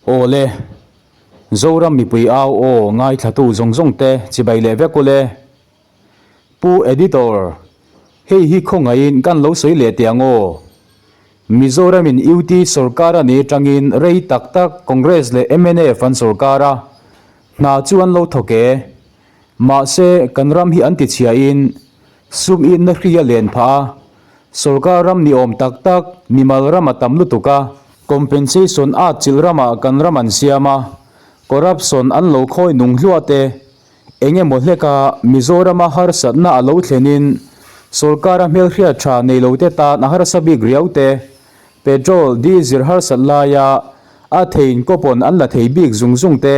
Aw le, Zoram mipui au aw ngaithlatu zawng zawng te chibai leh vek ule. Pu Editor, hei hi khawngaihin kan lo sawi leh teh ang aw. Mizoramin UT sorkar a nih atangin rei tak tak Congress leh mnf an sorkar a, hna chu an lo thawk e. Mahse, kan ram hi an tichhiahin sum inna hri a len phah a, sorkar ram ni awm tak tak mimal ram a tam lutuk a, compensation at chilh ramah kan ram an siam a, corruption an lo khawi nung hluah te, eng emaw hleka Mizorama harsatna a lo thlenin sorkara hmelhriat tha nei lote tan a harsa bik riau te, petrol, diesel harsat laia a theiin coupon an la thei bik zung zung te,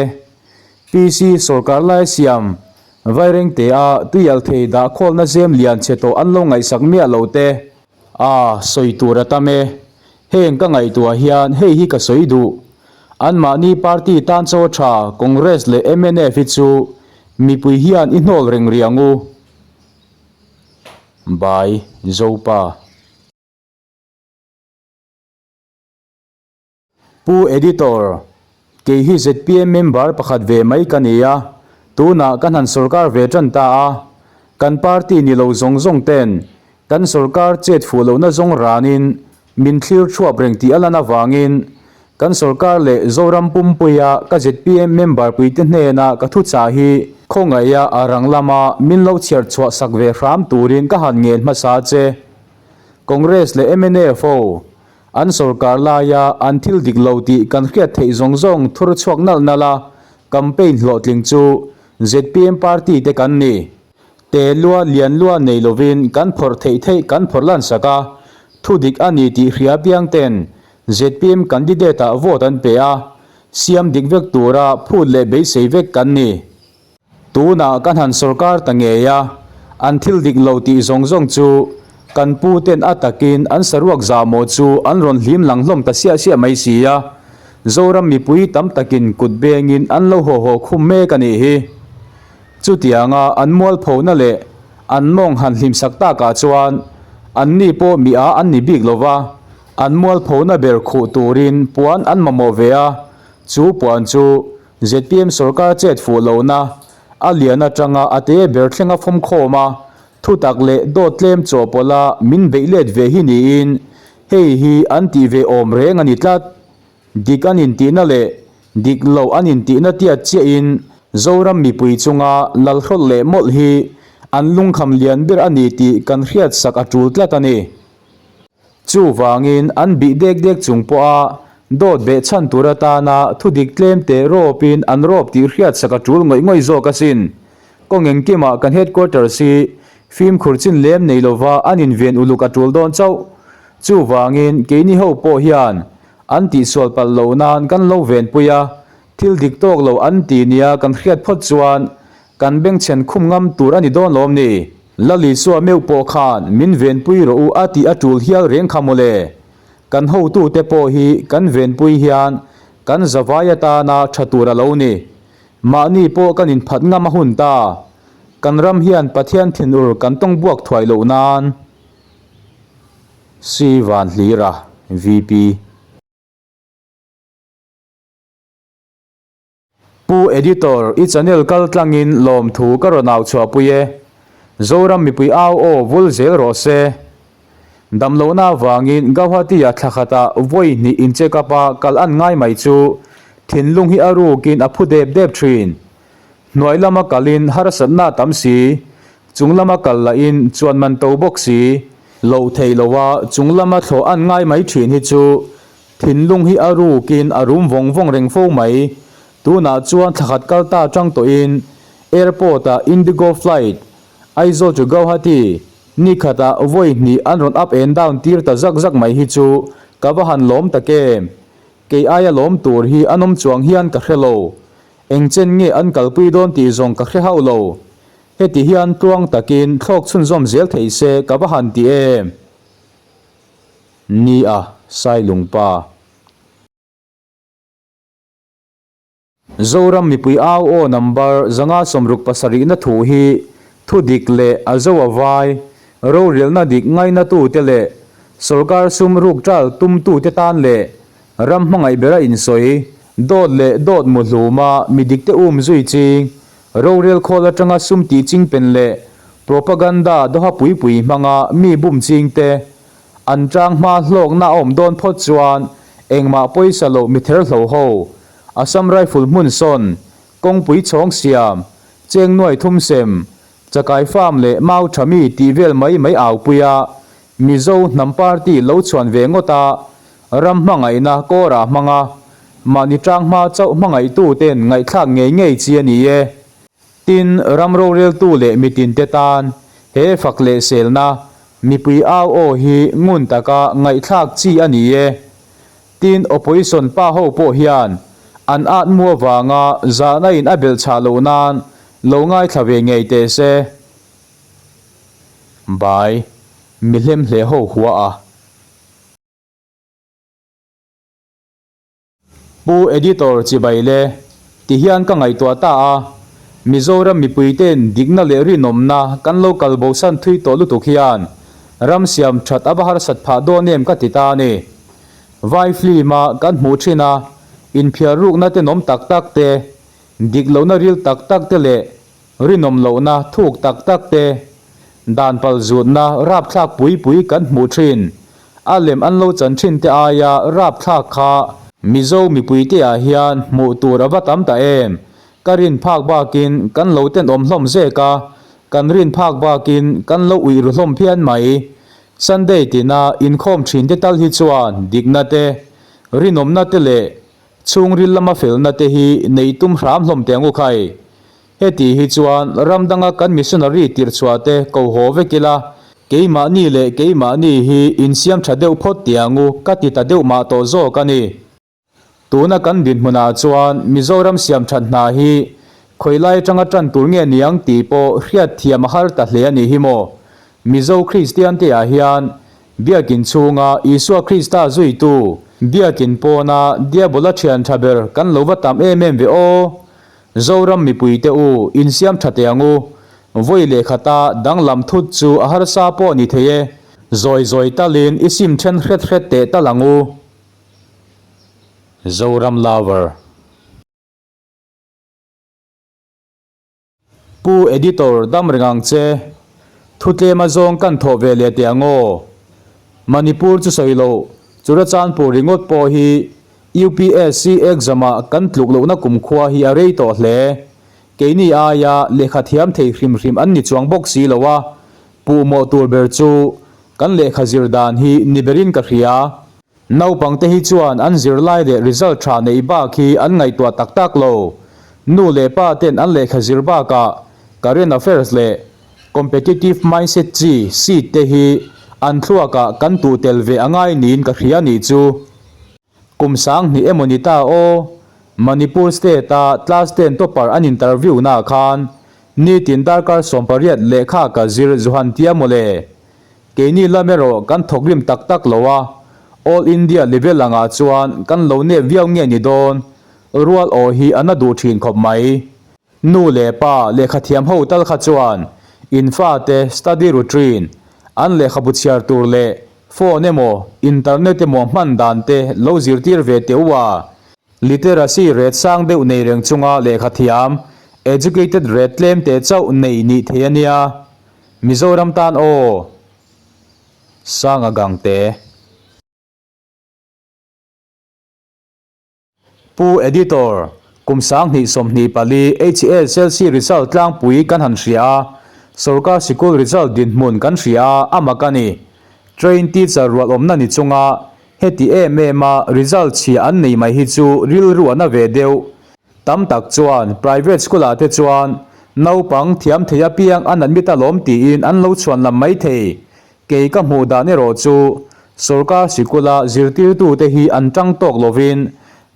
PC sorkar lai siam Vairengtea tuial thei dah khawlna zem lian chhe tawh an lo ngaihsak miah lo te. A, sawi tur a tam e. Heng ka ngaihtuah hian hei hi ka sawi duh. Anmahni party tan chaw tha Congress leh mnf hi chu mipui hian i hnawl reng riang u. By, Zopa. Pu Editor, kei hi zpm member pakhat ve mai ka ni a, tunah ka hnan sorkar ve tan ta a, kan party ni lo zawng zawng ten kan sorkar chet fuh lohna zawng ranin min thlir thuap reng tih a lan avangin kan sorkar leh Zoram pumpuia ka zpm member puite hnena ka thuchah hi khawngaih a a rang lama min lo chhiar chhuah sak ve hram turin ka han ngen hmasa che. Congress leh mnf ho An sorkar laia an thil dik lo tih kan hriat theih zawng zawng thur chhuak nalh nalh a, campaign hlawhtling chu zpm party te kan ni. Te lua lian lua nei lovin kan phawrh theih theih kan phawrh lan sak a, thu dik a ni tih hria piang ten zpm candidate ah vote an pe a, siam dik vek tura phut leh beisei vek kan ni. Tunah kan han sorkar ta ngei a, an thil dik lo tih zawng zawng chu kan pu ten a takin an saruak zahmawh chu an rawn hlim lang hlawm ta siah siah mai si a, Zoram mipui tam takin kut bengin an lo haw haw khum mek a nih hi. Chutianga an mualphona leh an mawng han hlimsak takah chuan anni pawh mi a an ni bik lo va, an mualphona ber khuh turin puan an mamawh ve a, chu puan chu Zpm sorkar chet fuh lohna a lian atanga a te ber thleng a fawm khawm a, thutak leh dawt tlem chawhpawlh a min beih let ve hi niin hei hi an tih ve awm reng a ni tlat. Dik an intihna leh dik loh an intihna tiat chiahin Zoram mipui chunga lalhrawlh leh mawlh hi an lungkham lian ber a ni tih kan hriatsak a tul tlat a ni. Chuvangin an bih dek dek chung pawha dawt beh chhan tur atana thudik tlem teh rawpin an rawp tih hriatsak a tul ngawih ngawih zawk asin. Kawng engkimah kan headquarters hi fimkhur chin lem nei lova an inven uluk a tul dawn chauh. Chuvangin keini ho pawh hian an tihsual palh loh nan kan lo venpui a, thil dik tawk lo an ti nia kan hriat phawt chuan kan bengchhen khum ngam tur a ni dawn lawm ni? Lal Isua meuh pawh khan min venpui rawh u a tih a tul hial reng kha mawle. Kan hotute pawh hi kan venpui hian kan zavai atana tha tur a lo ni. Mahni pawh kan inphat ngam a hun ta. Kan ram hian Pathian thinur kan tawng buak thuai loh nan. Si Vanhlira, VP. Pu Editor, i channel kal tlangin lawmthu ka rawn au chhuahpui e. Zoram mipui au aw vul zel rawh se. Damlohna avangin Gauhati-a thla khatah vawi hnih in check up a kal an ngai mai chu thinlung hi a rukin a phu dep dep thin. Hnuai lama kalin harsatna a tam si, chung lama kal lahin chuan man to bawk si. Loh theih loha chung lama thlawh an ngai mai thin hi chu Thinlung hi a rukin a rum vawng vawng reng fo mai. Tunah chuan thla khat kal ta tang tawhin airport ah Indigo flight Aizawl to Gauhati ni khatah vawi hnih an rawn up and down tir ta zak zak mai hi chu ka va han lawm tak em. Kei aia lawm tur hi an awm chuang hian ka hre lo. Eng chen nge an kalpui dawn tih zawng ka hre hauh lo. Heti hian tluang takin thlawk chhunzawm zel thei se ka va han ti em. Ni a, Sailungpa. Zoram mipui au aw number 567 na thu hi thu dik leh a zo a vai, rorelna dik ngainatute leh sorkar sum ruk ṭal tumtute tan leh ram hmangaih bera insawi. Dawt leh dawt mu hluma mi dikte um zui ching, rorel khawl atanga sum tih ching pen leh propaganda dawha pui pui hmanga mi bum ching te an tang hma hlawkna a awm dawn phawt chuan engmah pawisa loh mi ther hlo ho, Assam Rifle hmun sawn, kawngpui chhawng siam, cheng nuai thum sem, chakai farm leh mau tha mi tih vel mai mai au pui a, Mizo hnam party lo chhuan ve ngawt a, ram hmangaihna kawrah hmanga mahni tang hma chauh hmangaihtu ten ngaihthlak ngei ngei chi a ni e. Tin, ram roreltu leh mitinte tan he fak leh selna mipui au aw hi ngun taka ngaihthlak chi a ni e. Tin, opposition pa ho pawh hian an at mu avanga zahna in a belh chhah loh nan lo ngaithla ve ngei teh se. Bai, mi hlem hle ho hua a. Pu Editor chibai le, ti hian ka ngaihtuah ta a, Mizoram mipuite'n dikna leh rinawmna kan lo kal bosan thui tawh lutuk hian ram siam that a va harsat phah dawn em ka ti ta a ni. Vai film-a kan hmuh thin a, inphiar rukna tenawm tak tak te, dik lohna ril tak tak te leh Rinawm lohna thuk tak tak te, dan pal zutna rapthlak pui pui kan hmuh thin. A lem an lo chan thin te aia rapthlak kha Mizo mipuite ah hian hmuh tur a va tam ta em? Ka rin phak bakin kan lo tenawm hlawm zek a, kan rin phak bakin kan lo uih ru hlawm phian mai. Sunday tina inkhawm thin te tal hi chuan dikna te, rinawmna te leh Chhungril lama felna te hi neih tum hram hlawm teh ang u khai. Heti hi chuan ram danga kan missionary tirhchhuah te ko haw vek ila, keimahni leh keimahni hi insiam tha deuh phawt teh ang u ka ti ta deuh mah tawh zawk a ni. Tuna kan dinhmunah chuan Mizoram siam that hna hi khawilai atanga tan tur nge niang tih pawh hriatthiam a har ta hle a nih hi maw. Mizo Kristian te ah hian Biakin chhunga Isua Krista zuitu, Biakin pawna Diabola thian tha ber kan lo va tam em em ve aw. Zoram mipuite u, insiam tha teh ang u. Vawi leh khata danglam thut chu a harsa pawh ni thei e. Zawi zawi talin i sim then hret hret teh tal ang u. Zoram Lover. Pu Editor dam reng ang che. Thu tlem a zawng kan thawh ve leh teh ang aw. Manipur chu sawi loh, Churachandpur ringawt pawh hi UPSC exam ah kan tluk lohna kumkhua hi a rei tawh hle. Keini aia lehkha thiam thei hrim hrim an ni chuang bawk si lo a, puhmawh tur ber chu kan lehkha zir dan hi ni berin ka hria. Naupangte hi chuan an zirlai leh result tha neih bak hi an ngaihtuah tak tak lo. Nu leh pa ten an lehkha zir bakah current affairs leh competitive mindset chi seat te hi an thluakah kan tuh tel ve a ngai niin ka hria nih chu. Kum 2000 emaw ni ta aw, Manipur state-a class ten topper an interview naah khan nitin darkar 18 lehkha ka zir Johan tia mawle. Keini lam erawh kan thawkrim tak tak lo a, All India level angah chuan kan lo nep viau nge ni dawn, rual aw hi a na duh thin khawp mai. Nu leh pa lehkhathiam ho tal kha chuan in fate study routine, an lehkhabu chhiar tur leh phone emaw internet emaw hman dan te lo zirtir ve teh u a, literacy rate sang deuh nei reng chunga lehkhathiam, educated rate tlem teh chauh nei nih thei a nia. Mizoram tan aw Sanga Gangte. Pu Editor, kum 2024 HSLC result tlangpui kan han hria a, sorkar sikul result dinhmun kan hria a, a mak a ni. Trained teacher rual awmna ni chunga heti em em a result chhia an nei mai hi chu rilru a na ve deuh. Tam tak chuan private school ah te chuan naupang thiam thei apiang an admit alawm tiin an lo chhuan lam mai thei. Kei ka hmuh dan erawh chu sorkar sikula zirtirtute hi an tang tawk lovin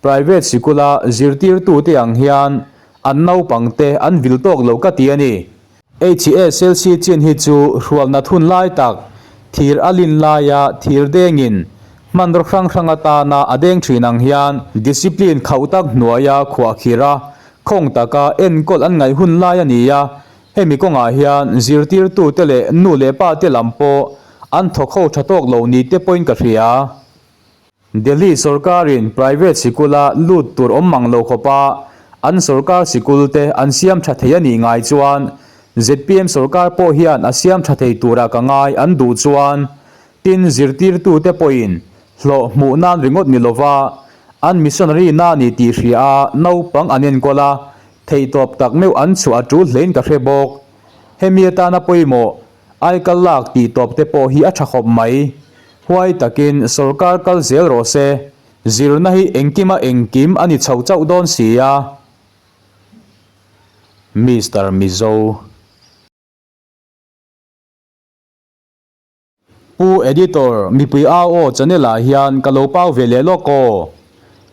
private sikula zirtirtute ang hian an naupangte an vil tawk lo ka ti a ni. HSLC chin hi chu hrualna thun lai tak, thir a lin laia thir dengin hmanraw hrang hrang atana a deng thin ang hian discipline khauh tak hnuaia khuahkhir a, khawng taka enkawl an ngaih hun lai a ni a, hemi kawngah hian zirtirtute leh nu leh pate lam pawh an thawk ho tha tawk lo ni te pawhin ka hria. Delhi sorkarin private sikula lut tur awm mang lo khawpa an sorkar sikul te an siam tha thei a nih ngai chuan zpm sorkar pawh hian a siam tha thei turah ka ngai an duh chuan tin zirtirtute pawhin hlawh hmuh nan ringawt ni lova an missionary na ni tih hria a naupang an enkawl a theihtawp tak meuh an chhuah a tul hlein ka hre bawk. Hemi atana pawimawh Aikal lak tih tawp te pawh hi a tha khawp mai. Huai takin sorkar kal zel rawh se, zirna hi engkima engkim a ni chho chauh dawn si a. Mister Mizo. Pu Editor, mipui au aw channel ah hian ka lo pau ve leh lawk aw.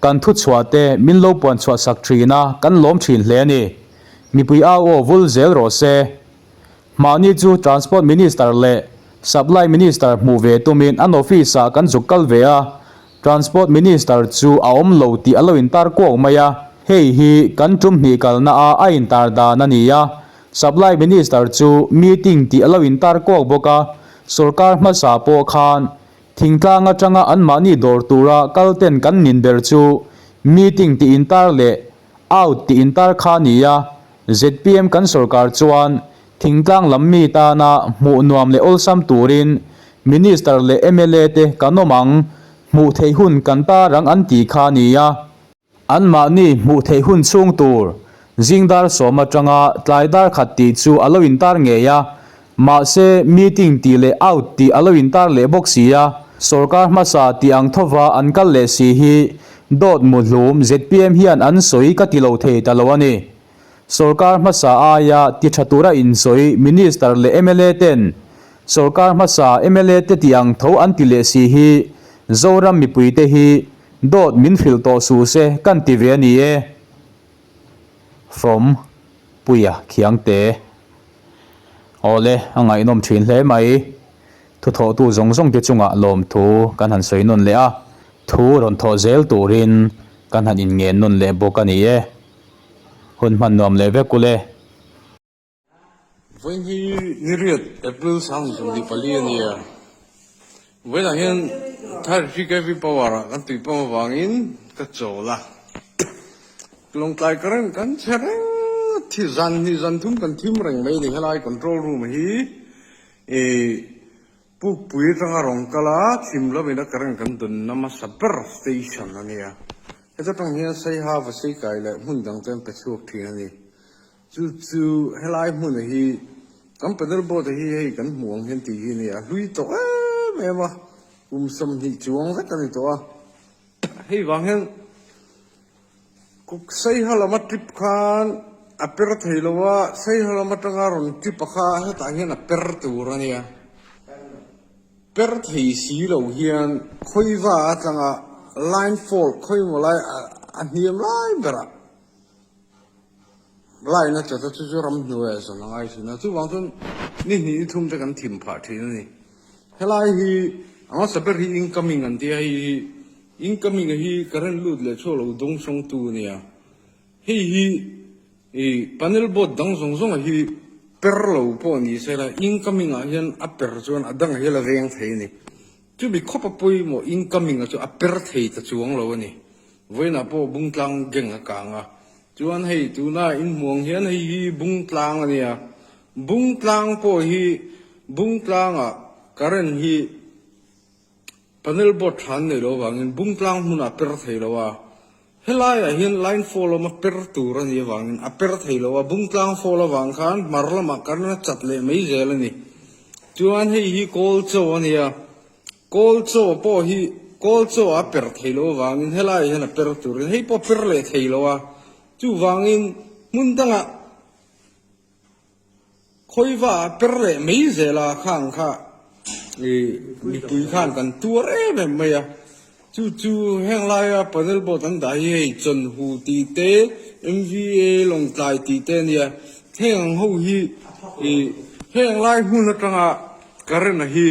Kan thu chhuah te min lo puan chhuah sak thin a, kan lawm thin hle a ni. Mipui au aw vul zel rawh se. Mahni chu Transport Minister leh Supply Minister hmuh ve tumin an office ah kan zuk kal ve a, Transport Minister chu a awm lo tih a lo intar kuau mai a, hei hi kan tum hnih kalna a a intar dan a ni a, Supply Minister chu meeting tih a lo intar kuau bawk a, sorkar hmasa pawh khan thingtlang atanga anmahni dawr tura kal ten kan nin ber chu meeting tih intar leh out tih intar kha a ni a, zpm kan sorkar chuan Thingtlang lam mi tana hmuh nuam leh awlsam turin Minister leh mla te kan awm ang, hmuh theih hun kan tar ang an ti kha a ni a. Anmahni hmuh theih hun chhung tur zing dar sawm atanga tlai dar khat tih chu a lo intar ngei a, mahse meeting tih leh out tih a lo intar leh bawk si a, sorkar hmasa tih ang thova an kal leh si hi dawt muhlum zpm hian an sawi ka ti lo thei ta lo a ni. Sorkar hmasa aia ti tha tura insawi Minister leh mla ten sorkar hmasa mla te tih ang tho an ti leh si hi Zoram mipuite hi dawt min hrilh tawh suh se kan ti ve a ni e. From Puia Khiangte. Awle, a ngaihnawm thin hle mai. Thuthawhtu zawng zawng te chungah lawmthu kan han sawi nawn leh a, thu rawn thawh zel turin kan han inngen nawn leh bawk a ni e. Hun hman nuam leh vek ule. Vawiin hi ni riat April 24 a ni a, vawiinah hian 33 kv power ah kan tui pawm avangin ka chawl a, Lawngtlai current kan chhe reng a, thi zan hnih zan thum kan thim reng mai a ni helai control room hi ih Pukpui atanga rawn kal a, thim lovin a current kan dawnna hmasa ber station a nia. Heta tang hian Saiha Vaseikai leh hmun dang te an pe chhuak thin a ni. Chu chu helai hmuna hi kan panel board a hi hei kan hmuh ang hian tih hi a ni a, hlui tawh em em a, kum 20 chuang vek a ni tawh a. Hei vang hian Kuk Saiha lama trip khan a per thei lo a, Saiha lam atanga rawn trip a kha hetah hian a per tur a nia. Per thei si lo hian khawiva atanga line fault khawimaw lai a hniam lai berah line a chat a chu chu ramhnuai ah zawn a ngai thin a, chuvang chuan ni hnih ni thum te kan thim phah thin a ni. Helai hi a hmasa ber hi incoming an tia hei hi incoming a hi current lut leh chhuak lo dawng sawng tu a nia. Hei hi ih panel board dang zawng zawng a hi per lo pawh ni se la incoming ah hian a per chuan a dangah hian a veng thei a ni. Chumi khawp a pawimawh incoming a chu a per thei ta chuang lo a ni. Vawiinah pawh Bungtlang gang a kang a, chuan hei tuna inhmuang hian hei hi Bungtlang a nia, Bungtlang pawh hi Bungtlangah current hi panel board tha an nei lo avangin Bungtlang hmunah a per thei lo a, helaiah hian line fall awm a per tur a nih avangin a per thei lo a, Bungtlang fall avang khan hmar lamah current a chat leh mai zel a ni. Chuan hei hi Kawlchaw a nia. Kawl chaw pawh hi kawl chaw a per thei lo avangin helaiah hian a per turin hei pawh per leh thei lo a, chuvangin hmun dangah khawiva a per leh mai zel a khang kha ih mipui khan kan tuar em em mai a, chu chu heng laia panel board an dah hi hei chawnhu tih te M_V_A lawngtlai tih te a nia heng ang ho hi ih heng lai hmun atanga current a hi.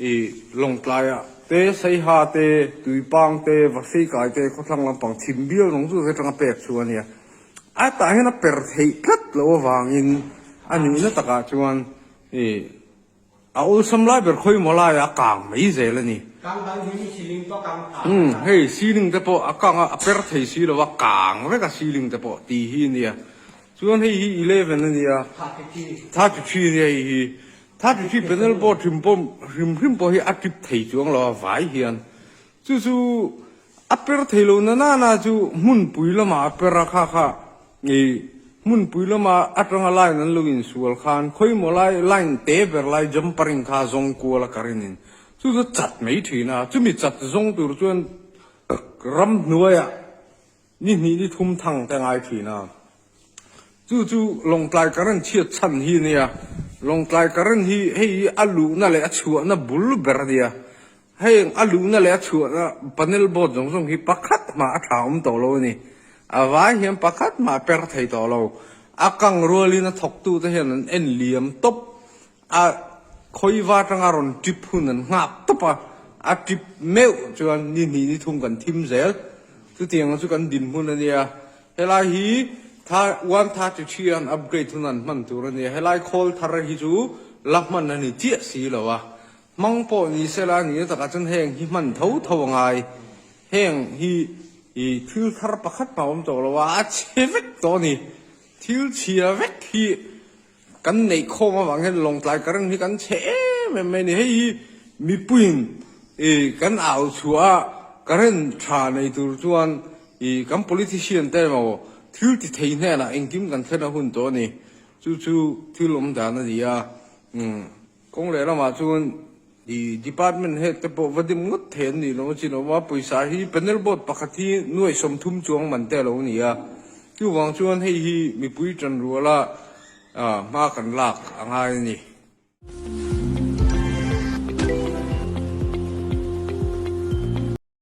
I Lawngtlaiah te, Saiha te, Tuipang te, Vahreikai te, khawthlang lampang chhim bial zawng chu atanga pek chu a nia. A tah hian a per theih tlat loh avangin a nihna takah chuan i a awlsam lai ber khawimaw laiah a kang mai zel a ni. Umm hei ceiling te pawh a kang a a per thei si lo a kang vek a ceiling te pawh tih hi a nia chuan hei hi eleven a nia 33 a nia hei hi 33 panel board hrim pawh hrim hrim pawh hi a trip thei chuang lo a vai hian chu chu a per thei lo na nana chu hmunpui lamah a per a kha kha Ih, hmunpui lama atanga line an lo insual khan khawimaw lai line te ber lai jumper-in kha zawng kual a ka rinin chu chu chat mai thin a, chumi chat zawng tur chuan ramhnuaiah ni hnih ni thum thang te ngai thin a, chu chu Lawngtlai current chhiat chhan hi a nia, Lawngtlai current hi hei hi a luhna leh a chhuahna bul ber a nia, Heng a luhna leh a chhuahna panel board zawng zawng hi pakhat mah a tha awm tawh lo a ni. A vai hian pakhat mah a per thei tawh lo. A kang rualin a thawktute hian an en liam tawp. A khawiva atanga rawn trip hun an nghak tawp a, a trip meuh chuan ni hnih ni thum kan thim zel. Chutiang chu kan dinhmun a nia. Helai hi 133 an upgrade hun an hman tur a nia. Helai khawl thar hi chu la hman a ni chiah si lo a. Hmang pawh ni sela ni takah chuan heng hi hman tho tho a ngai. Heng hi i thil thar pakhat mah awm tawh lo a, a chhe vek tawh a ni. Thil chhia vek hi kan neih khawm avang hian Lawngtlai current hi kan chhe em em mai a ni. Hei hi mipuiin i kan au chhuah a, current tha nei tur chuan i kan politician te emaw thil ti thei hnenah engkim kan thlen a hun tawh a ni. Chu chu thil awm dan a ni a. Umm. Kawng leh lamah chuan i department head te pawh va dim ngawt thei an nih loh a chin awm a, pawisa hi panel board pakhat hi nuaih 30 chuang man te a lo ni a, chuvang chuan hei hi mipui tanruala hma kan lak a ngai a ni.